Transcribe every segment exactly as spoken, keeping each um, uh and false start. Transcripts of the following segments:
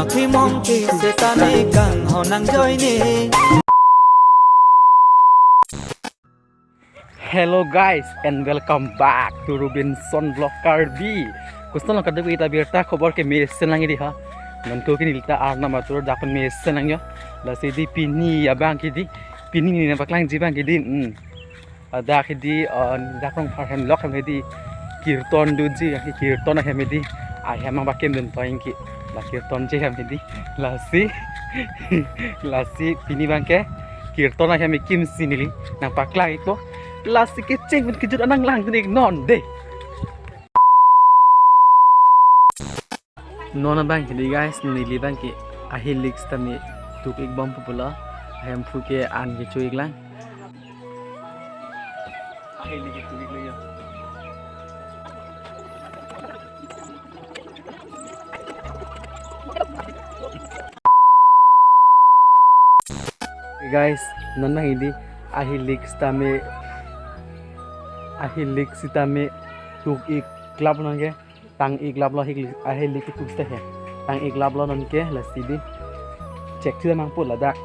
Thimong ke setame kang honang joine. Hello guys and welcome back to Robinson Vlog Karbi. Koson lo kadokave ta birta khobor ke mesen lang di ha. Nonke neli ta arnam atur dak pen mesen lang jo. Lasi di pini abang ke di, pini neli nangpaklangji abang ke di. Hmm. Ladak hedi, eh, dak Rongphar hem lok hem hedi kirton doji, kirton ahem hedi. Ahem abang ke dun toing ke. La kirtonji ahem hedi. Lasi, lasi pini abang ke kirton ahem kimsi neli nangpaklang ikpo. Lasi kecheng pen kejut anang langdun ik non dei. Non abang hedi guys, neli abang ke ahilik sitame tuk ik bom pulo. Ahemphu ke an kecho ik lang. Ahilik ke tuk ik lang ya. Guys, non abang hedi ahilik sitame, ahilik sitame tuk ik lap nonke. Tang ik lap lo ahil-, ahilik ketuk seta he. Tang ik lap lo nonke, lasi di. Check thu nangpo ladak.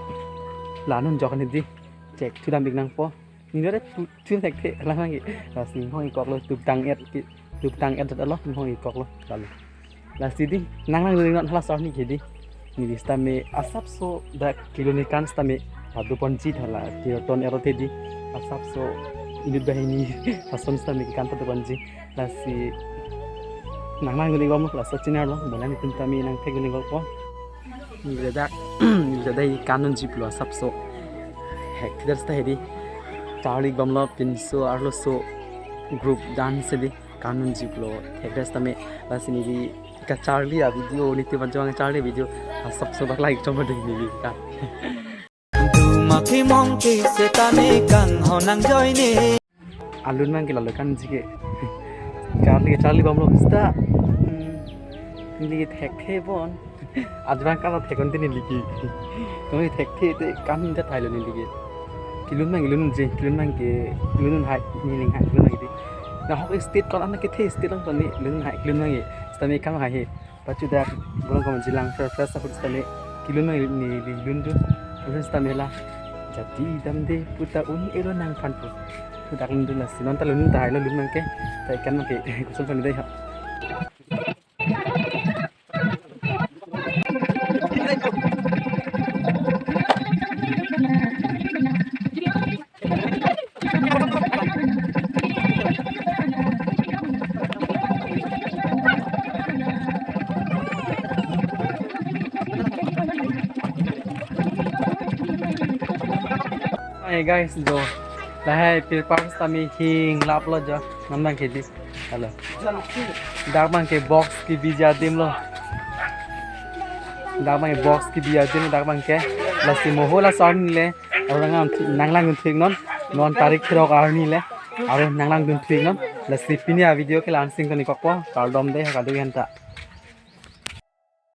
La non jok ni di. Check thu dam ik nangpo. Neli dak tu, thu thekthe lang nang ke. Lasi ninghong ik kok lo tuk tang et ke. Tuk tang et alo ninghong ik kok lo. Lalu. Lasi di nang langdun non hala sarni ke di. Neli sitame asapso dak kelun ik kan sitame pado ponji thala kirton erote di. Asapso inut banghini ason sitame kekan pado ponji. Lasi nang langdun ik bom lo, laso channel lo, bonang itum tame nangthekdun ik bom lo. Neli dak, neli dak ikan unji pulo asapso. Hek tidak seta hedi. Charli bom lo pinso arloso group dance di. Kan unji pulo. Hek das tame lasi neli kacharli avideo nelitum ajong charli avideo. Asapso bak like chom ding neli kan. Duma thimong ke setame kang honang joine. Alun abang ke lalu kanji ke. Charli, charli bom lo seta. Hmm. Neli thekthe bon. Ajang kala thekon te neli ke. Tumi thekthe te kan ja thailo neli ke. Kelun abang kelun je, kelun abang ke, kelun hai, neli hai, kelun abang ke. Nahok state kon an kethe state lang tame kelun hai, kelun abang ke. Sitame kam hai he. Pachu dak bolong kaman jilang fresh fresh ahut sitame kelun abang neli lun tu. Ahut sitame la. Jati damde puta un-elo nangphan pu. Dak lun tu lasi non ta lun ta hailo lun abang ke. Ta ikan abang ke koson phan dei ha. Hey guys, jo. Lahai paper sitame hing lap lo jo. Namdang kedi. Halo. Dak abang ke box kebi adim lo. Dak abang ke box kebi adim dak abang ke. Lasi mo ho la son le. Aro nang, nang langdun thu ik non. Non tarik throk arni le. Aro nang langdun thu ik non. Lasi pini avideo ke la-an si ington ik kokpo. Kardom dei, kado henta.